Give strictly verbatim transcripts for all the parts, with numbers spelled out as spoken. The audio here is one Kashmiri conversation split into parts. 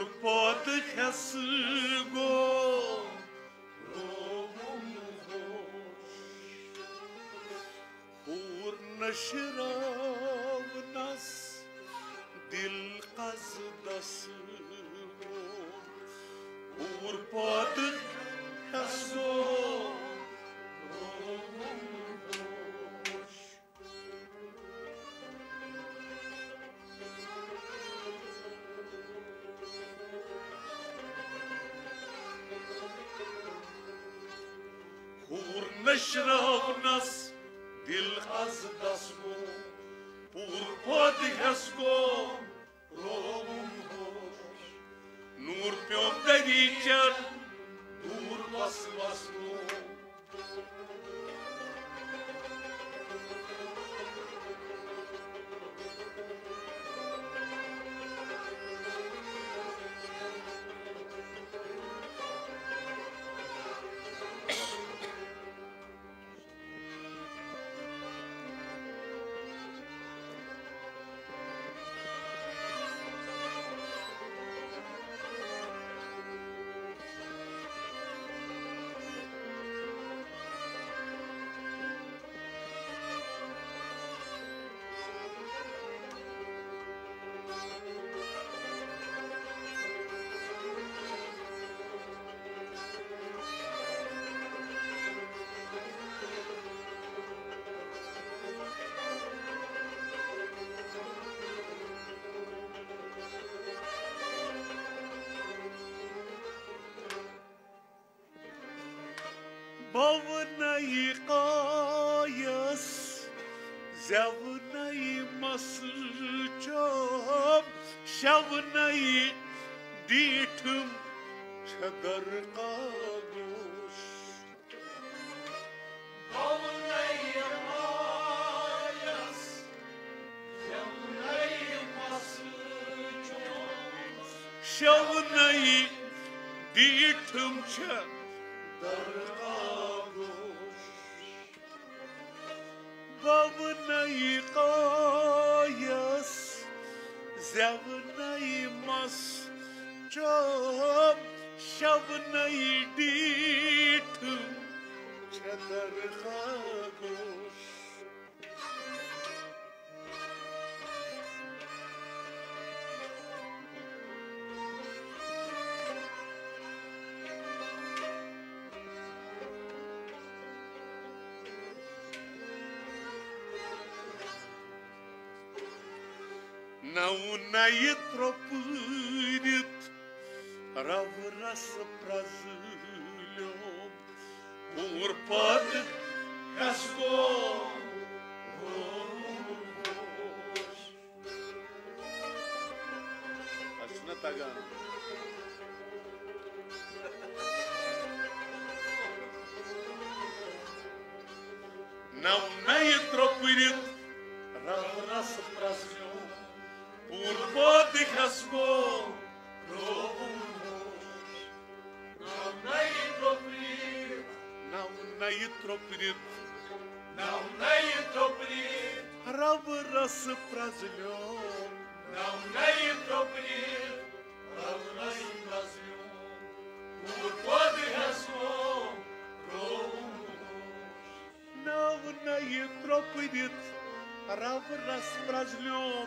پٲدٕ ہٮ۪س گوٚو رووُن ہوش۔ کوٗر نٔشراونس دِل قصدس گوٚو۔ کوٗر پٲدٕ ہٮ۪س گوٚو رووُن ہوش۔ کوٗر نٔشراونس دِل قصدس گوٚو، کوٗر پٲدٕ ہٮ۪س گوٚو رووُن ہوش۔ نوٗر پیوٚم دٔریٖچن دوٗر وسوس گوٚو۔ بونَے قایَس زٮ۪ونَے مَس چوب، شٮ۪ونَے ڈیٖٹھم چھےٚ درقاگوش۔ بونَے قایَس شٮ۪ونَے ڈیٖٹھم چھےٚ درقاگوش۔ بونَے قایَس زٮ۪ونَے مَس چوب، شٮ۪ونَے ڈیٖٹھم چھےٚ درقاگوش۔ نَو نَیہِ ترٛوپہٕ دِتھ رَو رَس پرٛزلیوم۔ کوٗر پٲدٕ ہٮ۪س گوٚو ہوش۔ اَسہِ چھُنہ تَگان۔ نَو نَیہِ ترٛوپٕرِتھ رَو رَس پرٛزلیوم۔ کوٗر پٲدٕ ہٮ۪س گوٚو رووُن ہوش۔ نَو نَیہِ ترٛوپرِ۔ نَو نَیہِ ترٛوپرِ۔ نَو نَیہِ ترٛوپرِ۔ رَو رَس پرٛزلیوم۔ نَو نَیہِ ترٛوپرِ۔ رَو رَس پرٛزلیوم۔ کوٗر پٲدٕ ہٮ۪س گوٚو رووُن ہوش۔ نَو نَیہِ ترٛوپرِ۔ رَو رَس پرٛزلیوم۔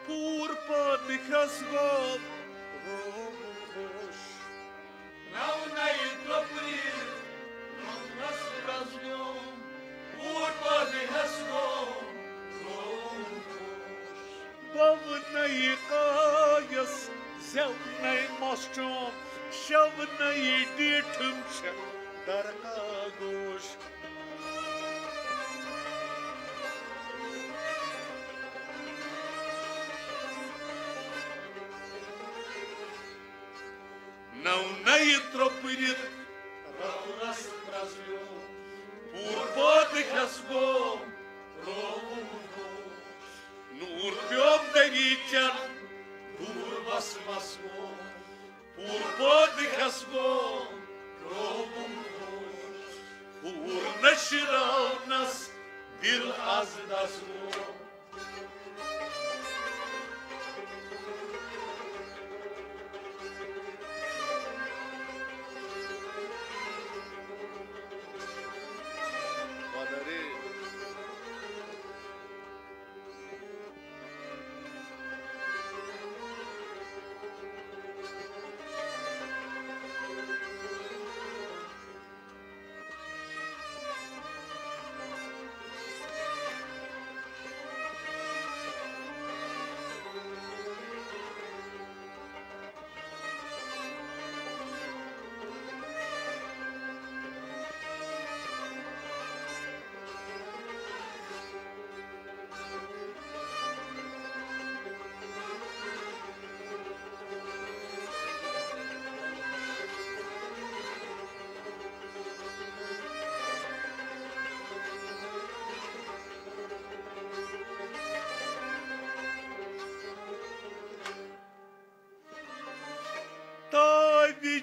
کوٗر پٲدٕ ہٮ۪س گوٚو رووُن ہوش۔ نَو نَیہِ ترٛوپرِ۔ رَو رَس پرٛزلیوم۔ کوٗر پٲدٕ ہٮ۪س گوٚو رووُن ہوش۔ بونَے قایَس زٮ۪ونَے مَس چوم، شٮ۪ونَے ڈیٖٹھم چھےٚ درقاگوش۔ نَو نَیہِ ترٛوپرِ۔ رَو رَس پرٛزلیوم۔ کوٗر پٲدٕ ہٮ۪س گوٚو رووُن ہوش۔ نوٗر پیوٚم دٔریٖچَن دوٗر وَس وَس گوٚو۔ کوٗر پٲدٕ ہٮ۪س گوٚو رووُن ہوش۔ کوٗر نٔشراونَس دِل از دَس گوٚو۔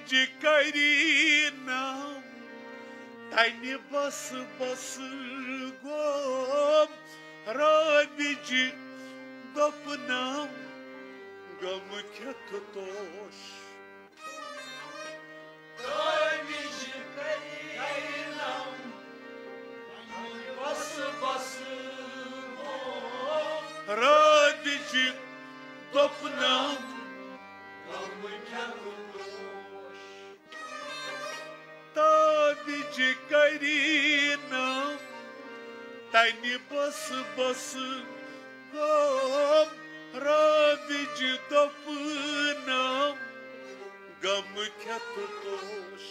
جہِ کری نم تنہِ بس بس گوم، رابجہِ دوٚپنم غم کھٮ۪تھ توش۔ رابجہِ کری نم تنہِ بس بس گوم، رابجہِ دوٚپنم غم کھٮ۪تھ توش۔ تابجہِ کری نم تنہِ بس بس گوم، رابجہِ دوٚپنم غم کھٮ۪تھ توش۔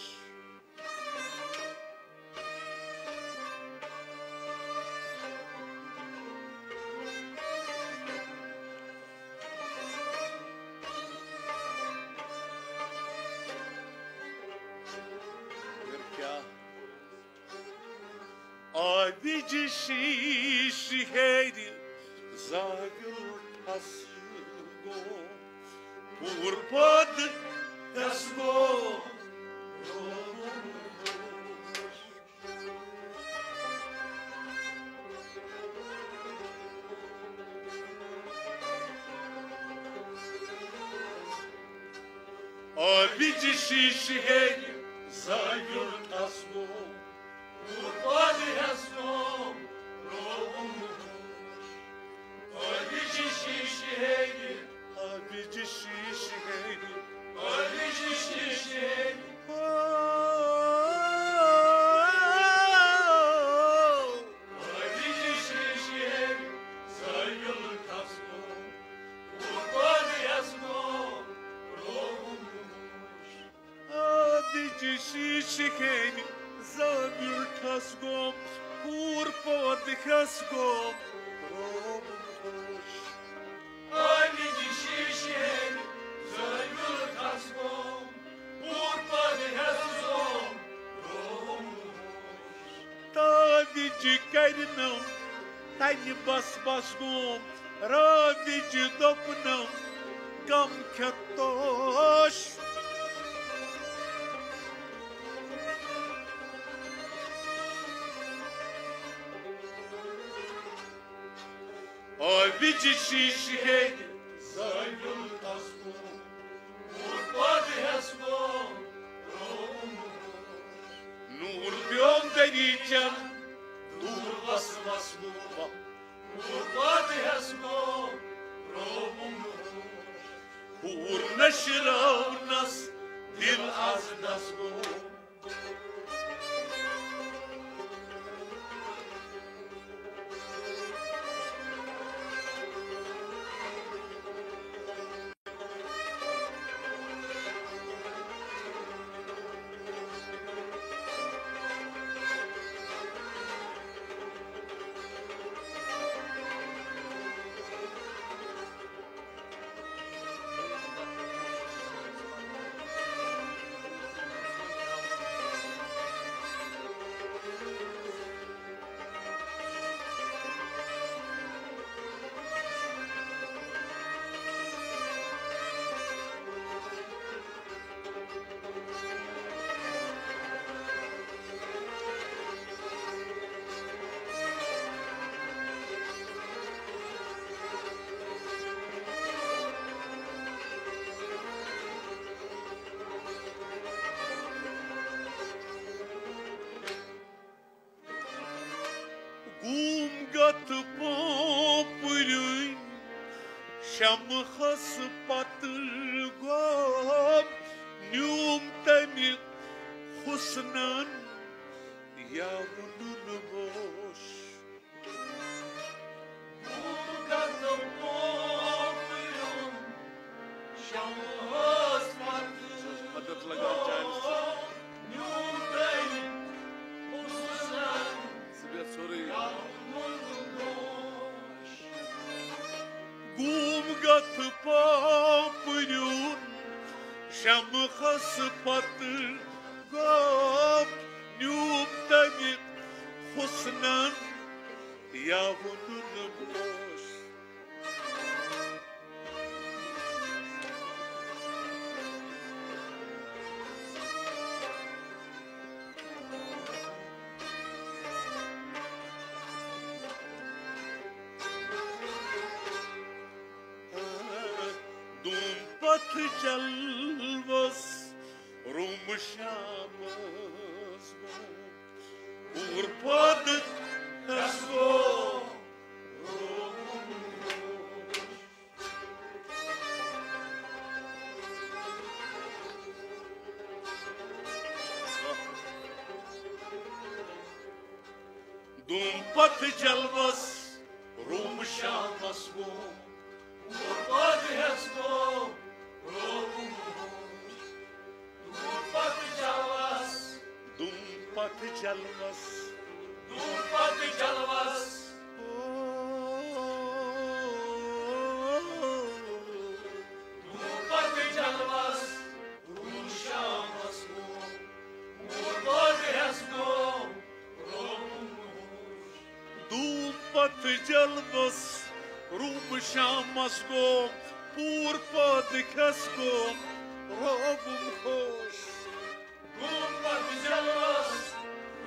پھر کیا؟ آبجہِ شیشہِ ہیرِ زٲویُل ٹھس گوٚو، پوٗر پٲدٕ ٹھس گوٚو۔ آبجہِ شیشہِ ہیرِ زٲویُل ٹھس گوٚو، پوٗر پٲدٕ ٹھس گوٚو، رووُم ہوش۔ آبجہِ شیشہِ ہیرِ، آبجہِ شیشہِ ہیرِ، آبجہِ شیشہِ ہیرِ۔ او، آبجہِ شیشہِ ہیرِ زٲویُل ٹھس گوٚو، پوٗر پٲدٕ ٹھس گوٚو، رووُم ہوش۔ آبجہِ شیشہِ ہیرِ زٲویُل ٹھس گوٚو، پوٗر پٲدٕ ٹھس گوٚو، رووُم ہوش۔ آبجہِ شیشہِ ہیرِ زٲویُل ٹھس گوٚو، پوٗر پٲدٕ ٹھس گوٚو، رووُم ہوش۔ تابجہِ کرِ نم تنہِ بس بس گوم، رابجہِ دوٚپنم غم کھٮ۪تھ توش۔ آبجہِ شیشہِ ہیرِ زٲویُل ٹھس گوٚو، پوٗر پٲدٕ ٹھس گوٚو، رووُم ہوش۔ نوٗر پیوم دٔریٖچن دوٗر وس وس گوٚو، پوٗر پٲدٕ ٹھس گوٚو، رووُم ہوش۔ پوٗر نشراونس دل از دس گوٚو۔ گوم گتھ پوپریُن شمہس پتہٕ گوم، نیوم تمہِ حسنن یا وُنُن ہوش۔ گوم گتھ پوپریُن شمہس پتہٕ مدد لگان چانہِ سۭتۍ۔ نیوم تمہِ حسنن ژٕ بیٚہہ سورُے۔ گوم گتھ پوپریُن شمہس پتہٕ گوم، نیوم تمہِ حسنن یا وُنُن ہوش۔ جلوس روم شامس گوٚو، پوٗر پٲدٕ ہس گوٚو۔ دوٗم پتہٕ جلوس روم شامس گوٚو، پوٗر پٲدٕ ہس گوٚو روم۔ دوٗم پتہٕ جلوس، دوٗم پتہٕ جلوس، دوٗم پتہٕ جلوس۔ دوٗم پتہٕ جلوس، روٗد شامس گوٚو، پوٗر پٲدٕ ہس گوٚو روم۔ دوٗم پتہٕ جلوس، روم شامس گوٚو، پوٗر پٲدٕ ہس گوٚو روم خۄش۔ دوٗم پتہٕ جلوس،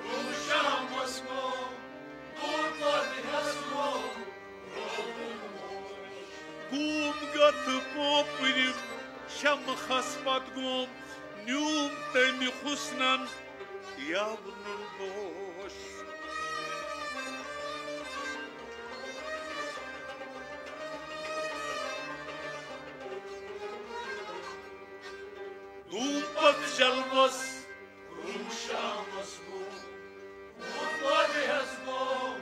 روٗد شامس گوٚو، پوٗر پٲدٕ ہس گوٚو روم خۄش۔ گوٗم گتھ پوپرِ شمخس پتہٕ گوٚو، نیوٗم تٔمۍ حسنن یاونُن بوش۔ دوٗم پتہٕ جلوس، روٗم شامس گوٚو، پوٗر پٲدٕ ہس گوٚو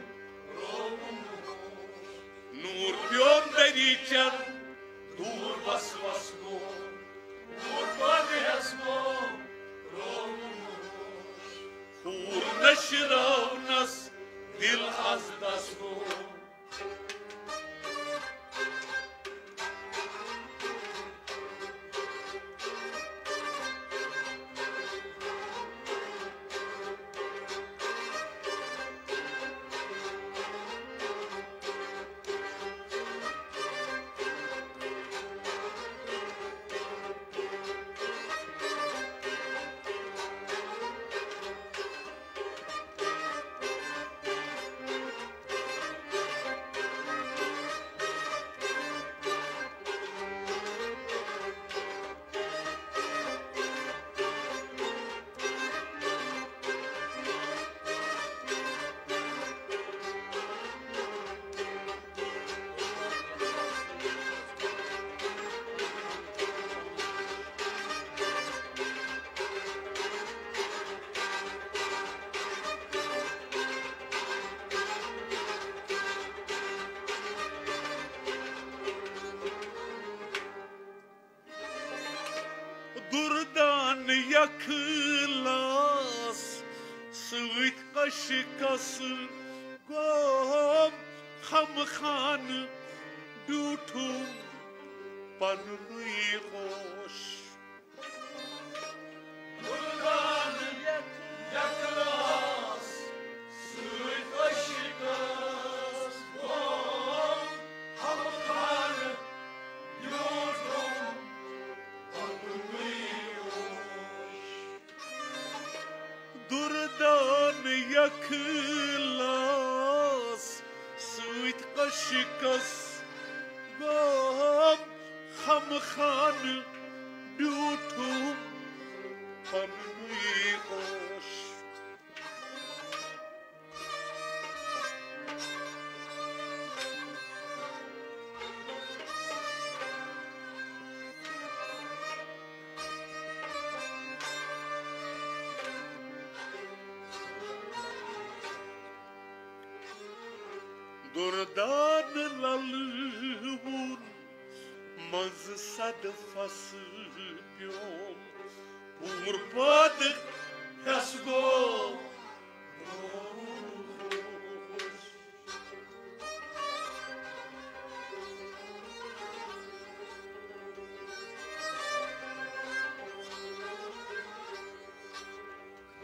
روم۔ نوٗر پیوٚم دٔریٖچن، دوٗر وسوس گوٚو، پوٗر پٲدٕ ہس گوٚو روم۔ پوٗر نشراونس دل از دس گوٚو۔ دردان یخ لاس سۭتۍ کشکس گوٚو خم خان بیوٗٹھُم پننُے ہوش۔ دردان یخ لاس سۭتۍ کشکس گوٚو خم خان بیوٗٹھُم پننُے ہوش۔ دردان یخ لاس سۭتۍ کشکس گوٚو خم خان بیوٗٹھُم پننُے ہوش۔ دردان لل وُن منٛزٕ صدفس پیوٚم، پوٗر پٲدٕ ہٮ۪س گوٚو۔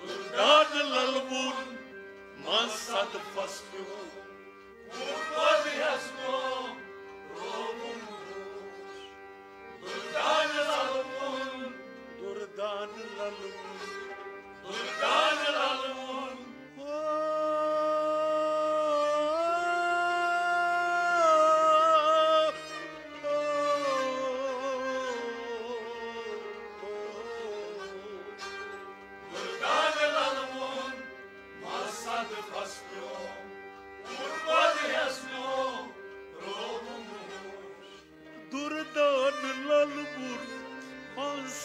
دردان لل وُن منٛزٕ صدفس پیوٚم، پوٗر پٲدٕ ہٮ۪س گوٚو روم ہوش۔ دردان لل وُن، دردان لل وُن، دردان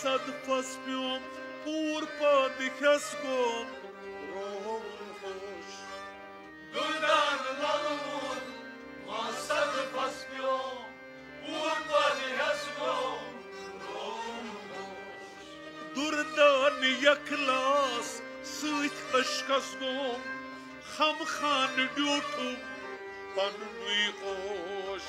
صدفس پیوم، پوٗرٕ پٲدٕ ہٮ۪س گوم رووُن ہوش۔ دُردان للوُن ما صدفس پیوم، پوٗرٕ پٲدٕ ہٮ۪س گوم رووُن ہوش۔ دُردان یکلاس سۭتۍ عشقس گوم، خم خان ڈیوٹھُم پننُے ہوش۔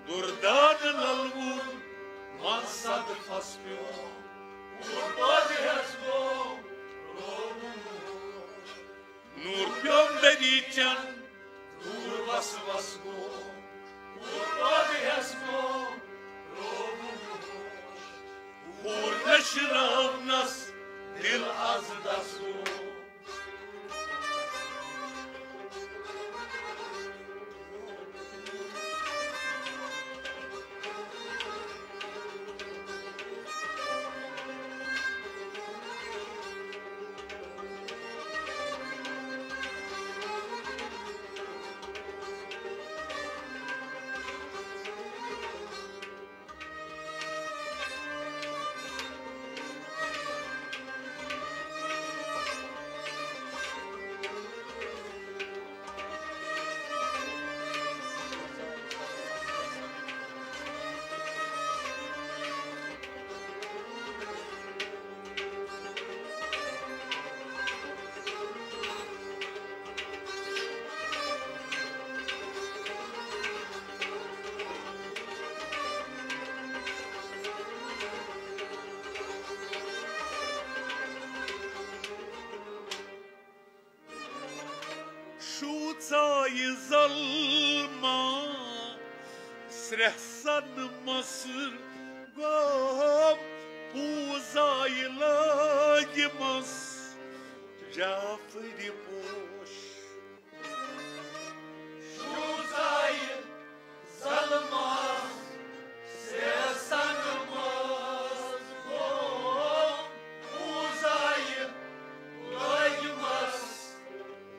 دُردان للوُن ما صدفس پیوم، پوٗرٕ پٲدٕ ہٮ۪س گوم رووُن ہوش۔ نوٗر پیوٚم دٔریٖچن، دوٗر وس وس گوٚو، پوٗرٕ پٲدٕ ہٮ۪س گوٚو، رووُن ہوش۔ پوٗرٕ نشراونس دِل از دس گوٚو۔ شوٗژایہِ ظلما سرٛیٚہہ سن مس گوٚو، پوٗزایہِ لٲگمس جعفری پوش۔ شوٗژایہِ ظلما سرٛیٚہہ سن مس گوٚو، پوٗزایہِ لٲگمس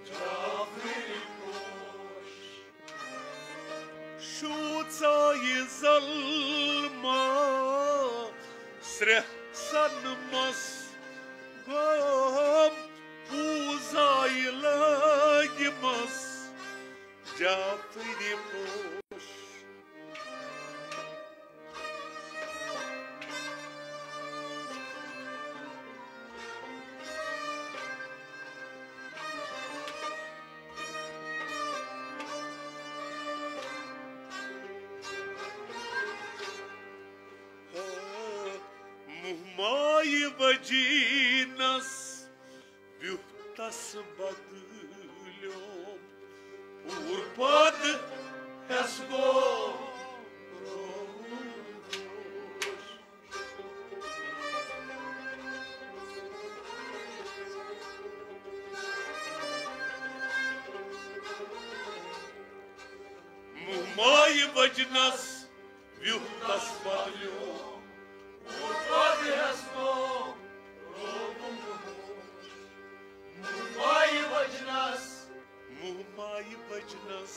جعفری پوش۔ شوٗژایہِ ظلما سرٛیٚہہ سن مس گوٚو، پوٗزایہِ لٲگمس جعفری پوش۔ مُہمایہِ وجیٖنس بیُہتس بدلیوم، پوٗرٕ پٲدٕ ہٮ۪س گوٚو۔ مُہمایہِ وجنس ویُہتس بدلیوم، پوٗرٕ پٲدٕ ہٮ۪س گوٚو رووُن ہوش۔ مُہمایہِ وجنس، مُہمایہِ وجنس،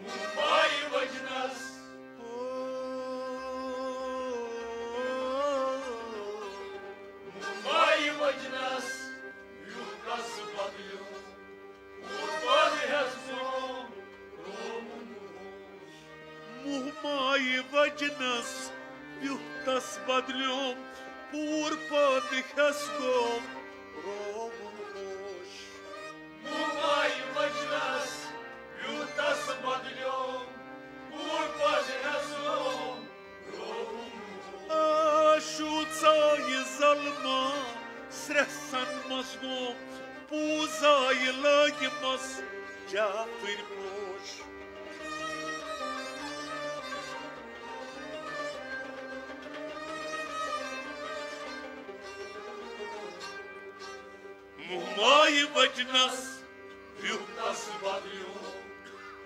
مُہمایہِ وجنس، او۔ مُہمایہِ وجنس ویُہتس بدلیوم، پوٗرٕ پٲدٕ ہٮ۪س گوٚو رووُن ہوش۔ مُہمایہِ وجنس ویُہتس بدلیوم، پوٗرٕ پٲدٕ ہٮ۪س گوٚو رووُن ہوش۔ مُہمایہِ وجنس ویُہتس بدلیوم، پوٗرٕ پٲدٕ ہٮ۪س گوٚو آ، شوٗژایہِ ظلما سرٛیٚہہ سن مس گوٚو، پوٗزایہِ لٲگمس جعفری پوش۔ مُہمایہِ وجنس ویُہتس بدلیوم،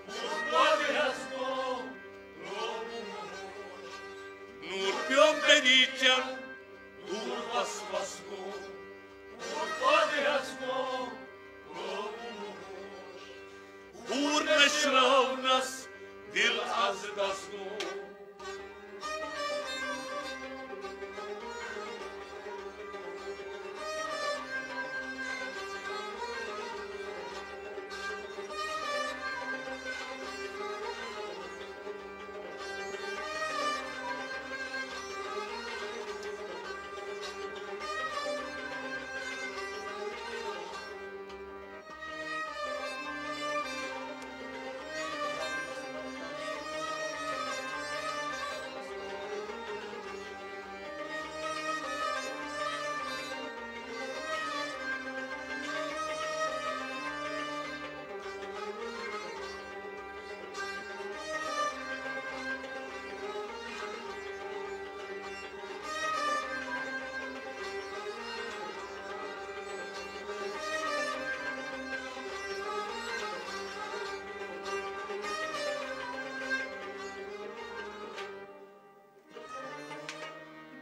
پوٗرٕ پٲدٕ ہٮ۪س گوٚو رووُن ہوش۔ نوٗر پیوٚم دٔریٖچن، دوٗر وس وس گوٚو، پوٗرٕ پٲدٕ ہٮ۪س گوٚو رووُن ہوش۔ شراونس دل از دس گوم۔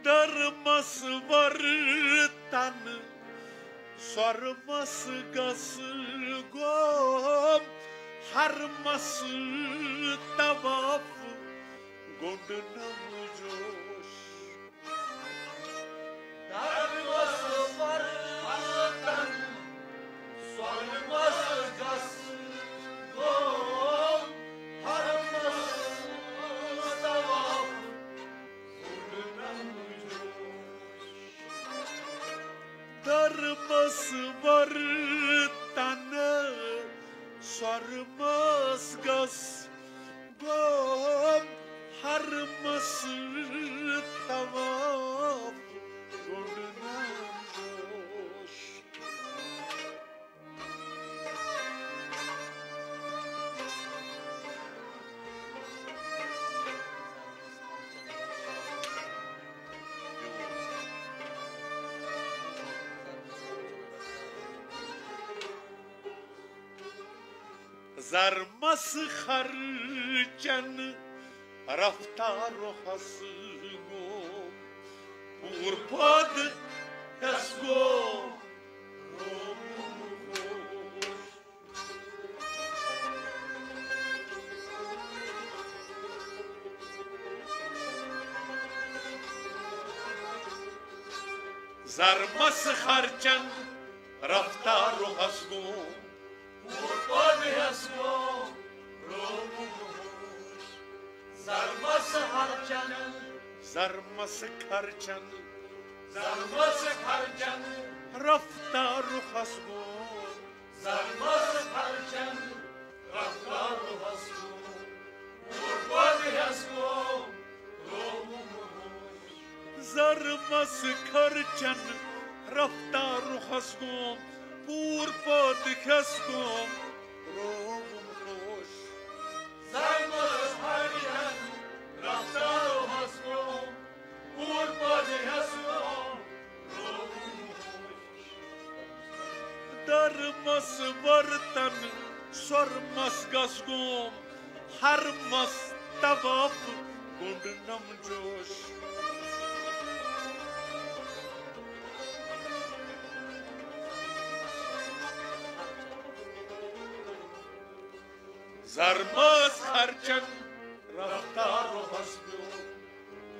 درمس ورتن سۄرمس گس گوم، حرمس طواف گوٚنٛڈ نم جوش۔ درمس ورتن سۄرمس گس گوم، حرمس طواف گوٚنٛڈ نم جوش۔ درمس ورتن سۄرمس گس گوم، حرمس طواف گوٚنٛڈ نم جوش۔ زرمس خرچن رفتار حس گو، پور پد حس گو۔ زرمس خرچن رفتار حس گو، پور پد حس گو۔ روم ہوش۔ زرمس خرچن۔ زرمس خرچن۔ زرمس خرچن۔ رفتار حس گو۔ زرمس خرچن۔ رفتار حس گو۔ پور پد حس گو۔ روم ہوش۔ زرمس خرچن۔ رفتار حس گو۔ پور پد حس گو۔ روم ہوش۔ زرمس خرچن۔ رفتار حس گو۔ پور پد حس گو۔ روم ہوش۔ درمس ورتن سۄرمس گس گوم، حرمس طواف گوٚنٛڈ نم جوش۔ زرمس خرچن رفتار حس گو،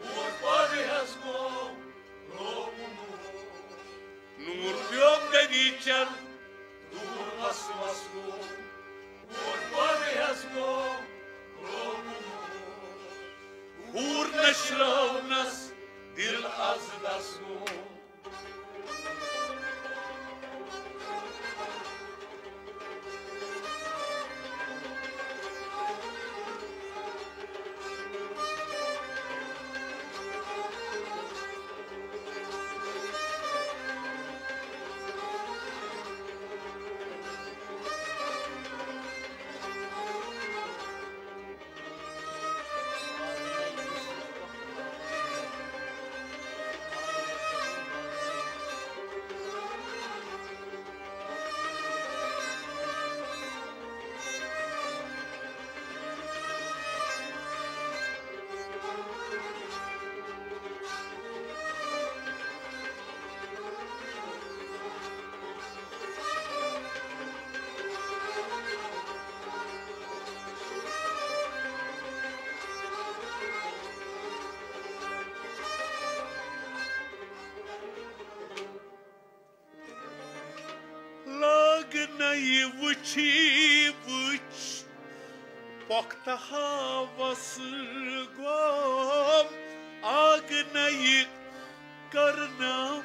پور پد حس گو۔ روم ہوش۔ نور پیوم دریچن۔ دور وس وس گو۔ پور پد حس گو۔ روم ہوش۔ حور نشرونس دل از دس گو۔ چھی وٕچھ، پۄختہٕ ہاوس گوم آگنَے کرنم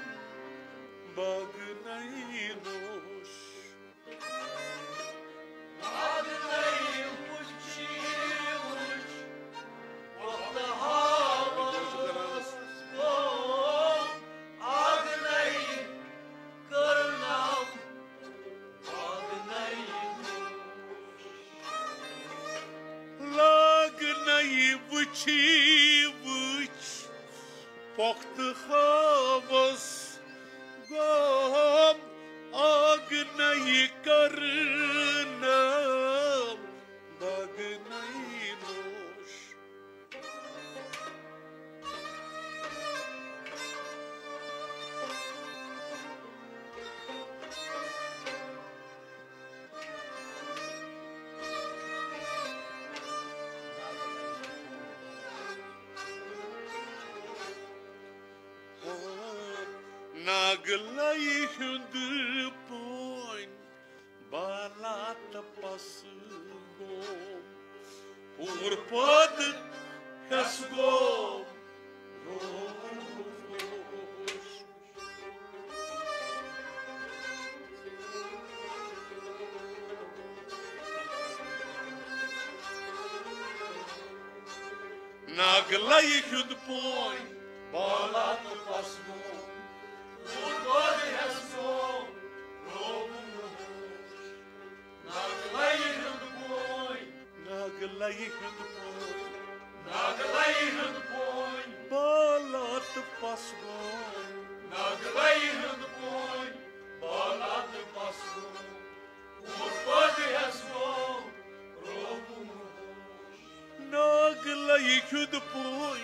باگنَے نوش۔ آگنَے وٕچھ، چھی وٕچھ، پۄختہٕ ہاوس گوم آگنَے کرنم لاگنَے وٕچھی وٕچھ، پۄختہٕ ہاوس گوم آگنَے کرنم باگنَے نوش۔ ناگلَے ہُنٛد پوٚن بالا تہٕ پس گوم، پوٗر پٲدٕ ہٮ۪س گوم۔ ناگلَے ہُنٛد پوٚن بالا تہٕ پس گوم، پوٗر پٲدٕ ہٮ۪س گوم، رووُم نہٕ ہوش۔ ناگلَے ہُنٛد پوٚن۔ ناگلَے ہُنٛد پوٚن۔ ناگلَے ہُنٛد پوٚن۔ بالا تہٕ پس گوم۔ ناگلَے ہُنٛد پوٚن۔ بالا تہٕ پس گوم۔ پوٗر پٲدٕ ہٮ۪س گوم، رووُم ہوش۔ ناگلَے ہُنٛد پوٚن۔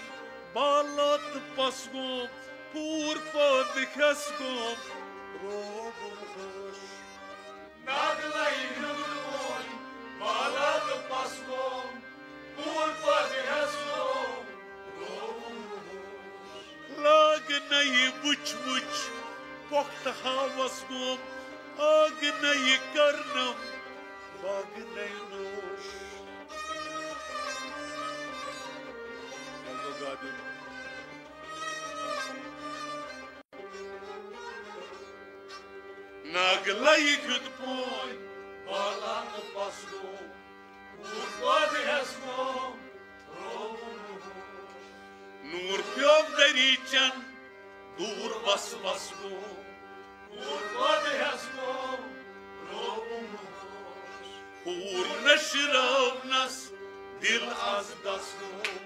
بالا تہٕ پس گوم۔ پوٗر پٲدٕ ہٮ۪س گوم، رووُم ہوش۔ ناگلَے ہُنٛد پوٚن، بالا تہٕ پس گوم، پوٗر پٲدٕ ہٮ۪س گوم، رووُم ہوش۔ لاگنَے وٕچھ وٕچھ، پۄختہٕ ہاوس گوم، آگنَے کرنم باگنَے نوش۔ ناگلَے ہُنٛد پوٚن، بالا تہٕ پس گوم، پوٗر پٲدٕ ہٮ۪س گوم، رووُم نہٕ ہوش۔ نوٗر پیوٚو دٔریٖچن، دوٗر وس وس گوم، پوٗر پٲدٕ ہٮ۪س گوم، رووُم نہٕ ہوش۔ پوٗر نشراونس دِل از دس گوم۔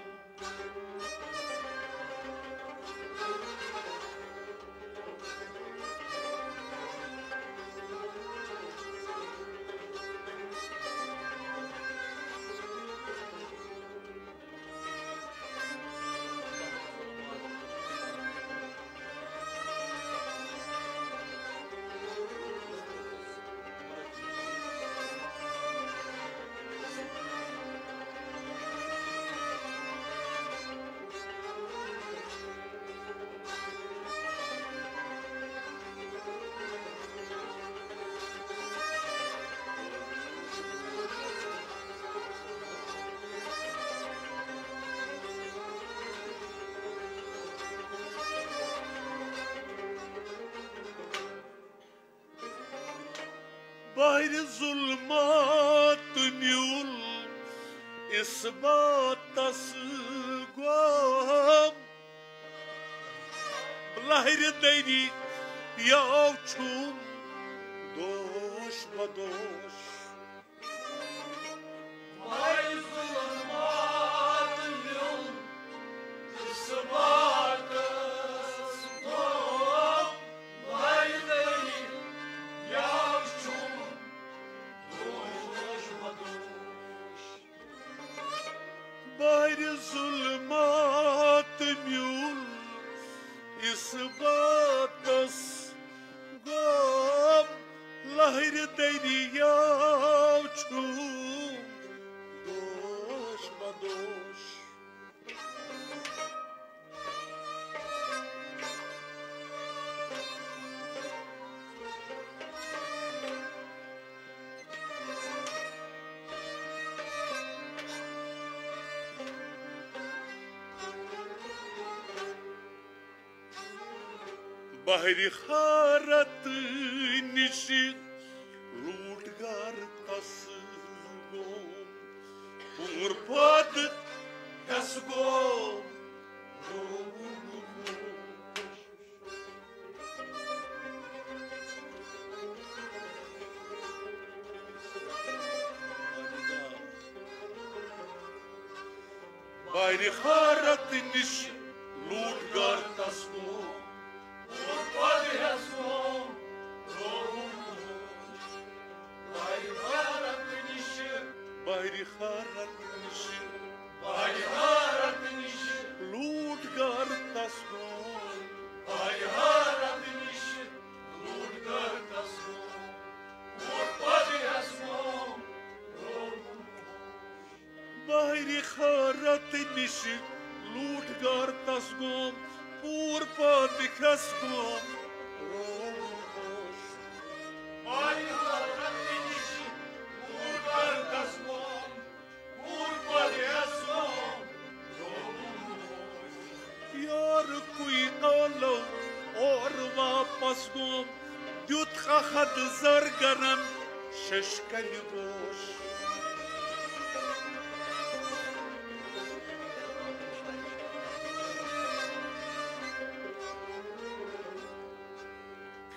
بحرِ ظلمات نیول اثباتس گوم۔ لہرِ دٔریاو چھُم دوش بدوش۔ بحرِ ظلمات نیول اثباتس گوم۔ لہرِ دٔریاو چھُم دوش بدوش۔ بحرِ ظلمات نیول اثباتس گوم۔ لہرِ دٔریاو بحرِ حارت نِش لوٗٹھ غرقس گوٚو، پوٗر پٲدٕ ہٮ۪س گوٚو۔ بحرِ حارت نِش لوٗٹھ غرقس گوٚو، پوٗر پٲدٕ ہٮ۪س گوٚو۔ بحرِ حارت نِش، بحرِ حارت نِش، بحرِ حارت نِش لوٗٹھ غرقس گوٚو، بحرِ حارت نِش لوٗٹھ غرقس گوٚو، پوٗر پٲدٕ ہٮ۪س گوٚو۔ بحرِ حارت نِش لوٗٹھ غرقس گوٚو، پوٗر پٲدٕ ہٮ۪س گوٚو۔ بحرِ حارت نِش لوٗٹھ غرقس گوٚو، پوٗر پٲدٕ ہٮ۪س گوٚو۔ یارٕ کُے آلو اورٕ واپس گوٚو، دیُت احد زرگرن ششکلہِ گوش۔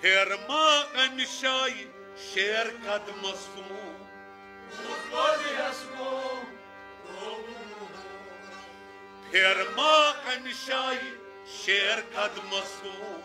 پھیرٕ ما امہِ شایہِ شیر قدمس کُن؟ پھیرٕ ما امہِ شایہِ شیر قدمس کُن؟